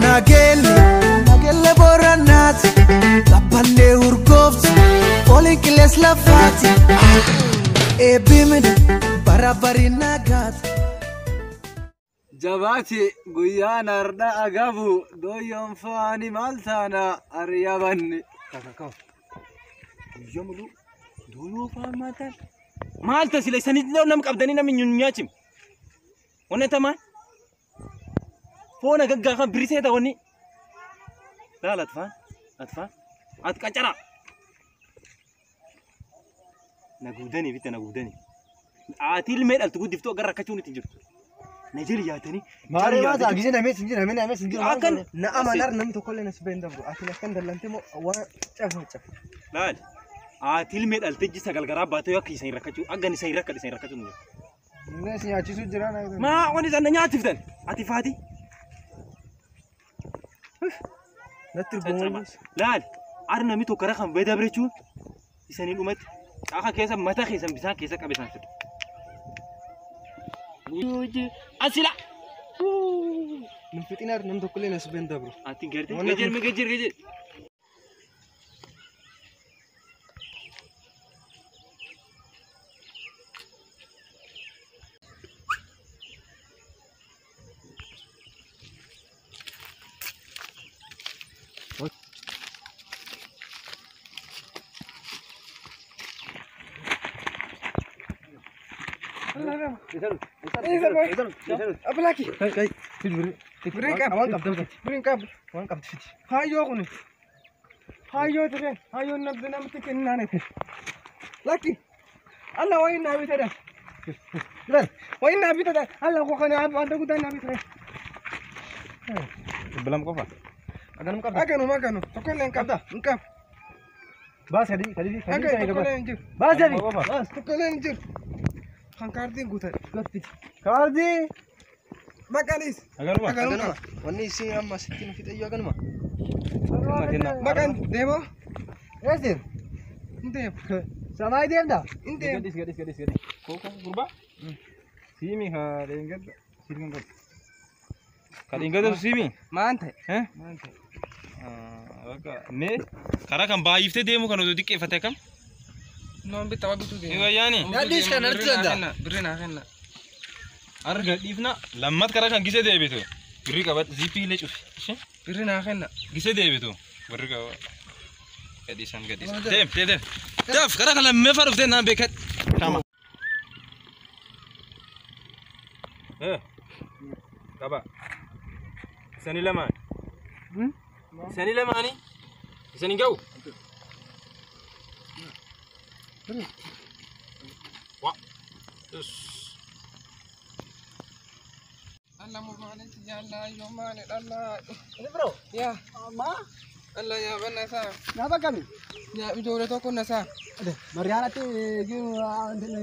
Nagelle, nagelle Boranaati, Taphannee urgooftu, fooliin qillees lafaati. Eebbimni bara barii nagaati. Jabaati guyyaan har'a agabu dooyyoon faani maal taana ariyabanni. Guyyaa muluu dooyyoo faan maal taana? Maal tasile isanii nam qabdanii namni nyaachim. Wanni tamaan foon agaggaa kan birisee ta'u wanni. Laal atfaan atfaan at qacara. Na guudanii bitta na guudanii. Ati ilmee dhaltu guddiftuu agarra rakkachuun itti jirtu. Najeri yaatanii. Maaree maata gisee namee sin jira namee namee sin jira. Akkan Na amanar namni tokkollee na si beekn dabru. Ati akkan dallante moo waan cafa cafa. Laal. Ati ilmee dhaltee ji sagal garaa baatee akka isaan rakkachuu akka isaan rakkadhe isaan rakkachuu nu. Inni si nyaachisuu jira na. Maa wanni isaan na nyaatiftan ati faati. Natti ergomoo. Laal. Ar namni tokko karaa kan bee dabrechuun isanii dhumatti akka keessa mataa keessan bisaan keessa qabe isaan fedhu. Asila. Nu fixinaar namni tokkollee na si beekn dabru. Ati garte gajer me gajer gajer. Ablaki. Waan qabdu fiti. Hayyoo kuni. Hayyoo ture. Hayyoo nabdi namatti kennaanete. Lakki. Alla wayi naa bitadha. Wayi naa bitadha. Alla koo kana adda guddaa naa bitadha. Bilam qofa. Aganum qabda. Aganum aganum. Tokkollee hin qabda. Hin qabu. Baas sadii sadii sadii Agan tokkollee hin jiru. Baas sadii. Baas tokkollee hin jiru. Kan kaartiin guutadha. Gaffiti. Kaardii. Maqaanis. Agaruma. Aganuma. Wanni isin amma sitti nu fixayyuu aganuma. Maqaan deemoo. Eessa deemu? Hin deemu. Samaayii deemta? Hin deemu. Gadis gadis gadis gadis. Koko gurbaa. Siimi ka dheengadda siimi kan qabdu. Ka dheengadda siimi. Maan ta'e? Eh? Maan ta'e? Bakka mee karaa kan baay'iftee deemu kan osoo xiqqeeffate akkam? Noon bitta waa bituu Ni deema. wayyaani. Gadhiis kan arti danda'a. Birri naa kenna. Arga dhiifna lammat karaa kan gisee deebitu. Birri qabad zippii illee cufi. Ishee Birri naa kenna. gisee deebitu. Birri qaba. Gadhiisan gadhiisan. Deem deem deem. Daf karaa kan lammeeffaa dhuftee naan beekadhu. Kama. Eh. Qaba. Isanii lamaan. Isanii lamaanii. Isanii ga'u. Wa. Allah mu maalitti jaallaa yoo maali dhallaa. Inni biroo. Yaa Maa Allah yaa banna isaa. nyaata akkamii? Yaa ijoollee tokko na isaa. Mariyaanatti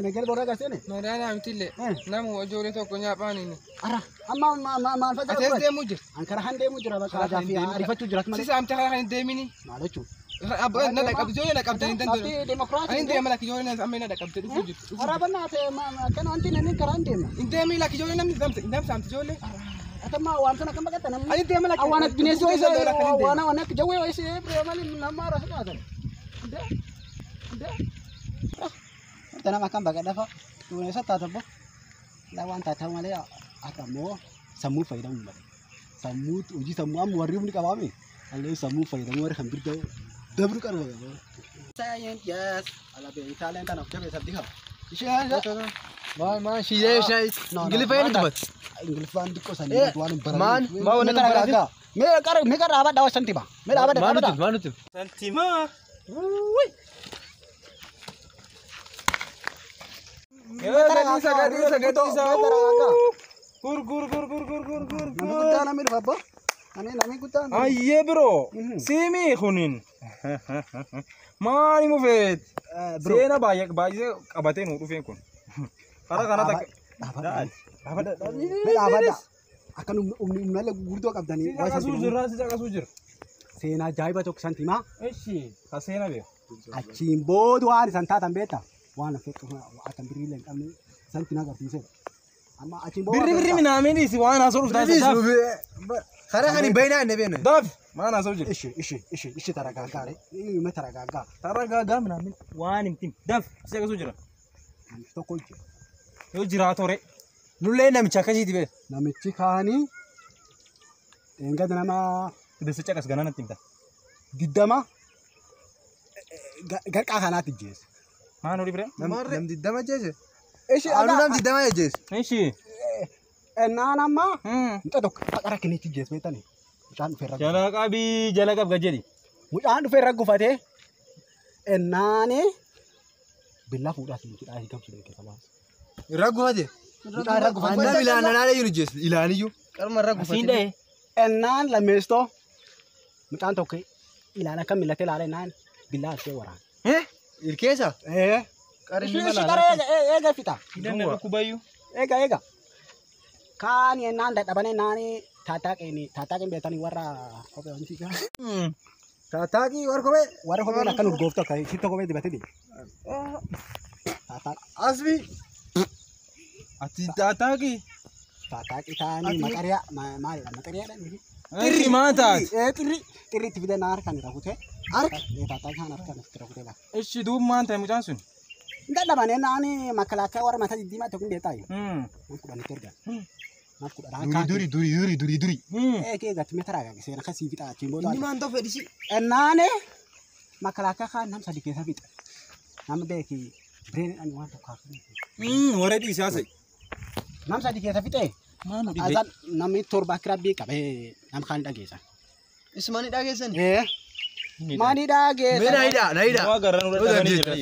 nagel boora agarsiine. Mariyaana mitillee. Namu ijoollee tokko nyaaphaaniini. Ara amma maal fa'a Ati as deemuu jira. An karaa han deemuu jira bakka aadaa fi ariifachuu jira malee. Si saamte karaa kan hin deemini. Maal jechuun? Na dhaqabde ijoollee na qabde hin danda'u. Lafti demokiraasii. Ani hin deema lakki ijoollee amma na dhaqabde dhufuu jirtu. Karaa bannaa ta'e akkana wanti namni karaa hin deemna. Hin deemii lakki ijoollee namni namni saamte ijoollee. Atamma waan sana kan baqatan namni. Ani deema lakki. Waan akka bineensi wayii waan waan akka jawwee wayii see malee nama rasa qaatan. Wanta nama akkam baqadha fa'a. Duumessa taata bo. Laa waan taata malee akka immoo sammuu fayyadamuu malee. Sammuu hojii sammuu amma warri humni qabaame. Allee sammuu fayyadamuu warri kan birga dabru qarba qaba. Science yes. Ala be Italian tan of jabe sabdi qaba. Ishee Maal maal shiyyee shaayi. Ingiliffaan dubbatu. Ingiliffaan xiqqoo sanii waan hin baranne. Maan maa wanni Mee mee qara mee qara dhaabadha waa santiba. Mee dhaabadha dhaabadha. Maal nuti? Santimaa. Gadhiisa gadhiisa gadhiisa. Gur gur gur gur gur gur gur. Namni guddaa namni dhufa abbo. Ani namni guddaan. Ayyee biroo. Siimi kunin. Maali mufeet? Seena baay'ee baay'ee qabatee nu dhufeen kun. Karaa kana takka. Dhaabadha. Mee dhaabadha. Akka humna gurguddoo qabdanii. Si caqasuu jirra si caqasuu jira. Seenaa ajaa'iba tokko santimaa. Eshi ka seena beeku. Achiin booda waan isaan taatan beektaa? Waan akka birriilee hin qabne santi na agarsiise. Amma achiin booda. Birri birri minaameen dhiisi waan haasoo dhuftaa. Karaa kan hin bahinaa inni beekne. Daaf maana asoo jira. Ishi ishi ishi ishi taragaaggaa re. Inni taragaaggaa. Taragaaggaa minaamin waan himtin. Daaf si akkasuu jira. Namichi tokko jira. Yoo jiraatoo re. Nullee namicha akkasiiti bee. Namichi kaanii eengada nama. Dessa caqas ganaa natti himta. 20 garqaa kanaatti jeesse. Maan horii biree? Nam 20 jeesse. Ishi anu nam 20 jeesse. Ishi. Ennaan amma mucaa tokko qara kennetti jeesse beektani. Mucaan dhufee irra. Jala qabii jala qab gajjedi. Mucaan dhufee irra gufatee ennaani billaa fuudhaa siin jedhaa hiikamsu keessa baasa. Irra gufate. Mucaan irra gufate. Annam ilaananaa iyyuu jeesse ilaaniyyuu. Qarma irra gufate. Siin dha'e. Ennaan lammeessitoo mucaan tokko ilaala akka millatee ilaala ennaan billaa ishee waraana. Ilkeessa? Ishii qaree eega fixa. Hidhanna dhukkubayyuu. Eega eega. Kaan ennaan dadhaban ennaan taataaqeen beektanii warra kophee wanti jira. Taataaqii warra kophee? Warra kopheen akkan urgooftu akka sitti kophee dibatee deema. Asbii. Ati taataaqii? Taataaqii taa'anii maqariyaa maalidha maqariyaadha miti. Xirri maal taate? Xirri xirri itti fidee harkaan irra kutee. Harka taataaqii kaan harkaan itti kutee lafa. Ishi duub maal ta'e mucaan sun? Dadhaban ennaan makalaakaa warra mataa diddiimaa tokko hin beektaa. Nama kudhanitti ergan. Duri duri duri duri duri. Eegee gati meetira agarsiisa akkasii fixa achiin booda. Inni maal ta'u fedhisi? Ennaan makalaakaa kaan nam sadi keessa fixa. Nama beeki bireen waan tokko hafu. Warra dhiisaa sa'i. Nam sadi keessa fixe. Azan namni torba akka rabbii qabee nam kaan dhageessan. Ismaani dhageessan? Maani dhageessan? Mee naayidhaa naayidhaa. Waa garaan irra dhabanii jira.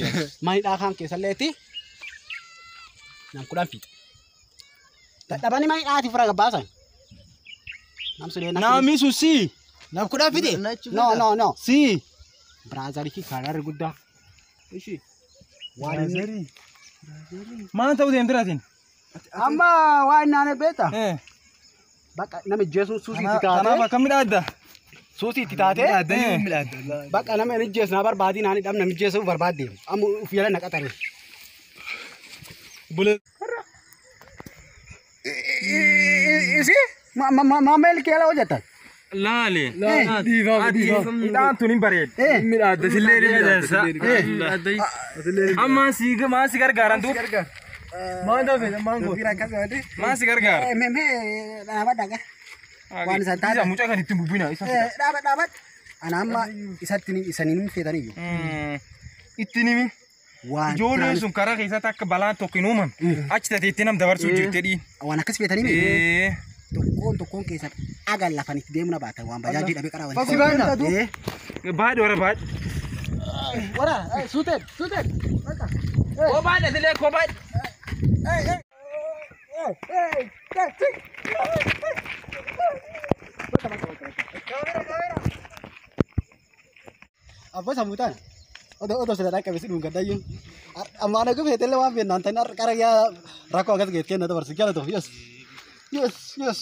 Maani kaan keessalleetti nam 10 fixa. Dadhabanii maani dhaati fura gabbaasan. Nam sulee Namni sun si. Nam 10 fixe? No no no. Si. Biraazarii fi karaa guddaa. Ishi. Biraazarii. Maal ta'uu deemtiraatiin? Amma waan naane beektaa? Bakka nama ijjeesuun suusii itti taatee. Kanaaf akkam midhaadda? Suusii itti taatee. Bakka nama inni ijjeesu naa barbaadii naani dhab nama ijjeesuuf barbaadde. Amma uf jala na qaxare. Bulee. Isi maameel keela hojjetan. Laale. Hidhaan tun hin bareeddu. Midhaadda sillee ni dansa. Amma maal si gargaaran duuba? Maal ta'e maal goota? Maal si gargaara? Mee dhaabadha gaa. Waan isaan taate. Mucaa kan ittiin bubbina isa fida. Dhaabadha dhaabadha. Ana amma isatti isaniin hin feetaniyyuu. Ittiin himi. Ijoolleen sun karaa keessatti akka balaan tokko hin uumamne achi tateetti nam dabarsuu jirte dhiin. Waan akkas feetanii mi? Tokkoon tokkoon keessa dhagaan lafan itti deemna baatan waan bajaajii dhabee karaa Fakkii baay'ina. Baadhi warra baadhi. Warra suuteen suuteen. Koo baadhi asilee koo baadhi. Abbaa sammuu taana. Odoo sila dhaqqabe si dhuungaddayyuu. Ammaan akka feetellee waan feennaan ta'in qara yaa rakkoo akkas geet kenna dabarsi galatof. Yes. Yes. Yes.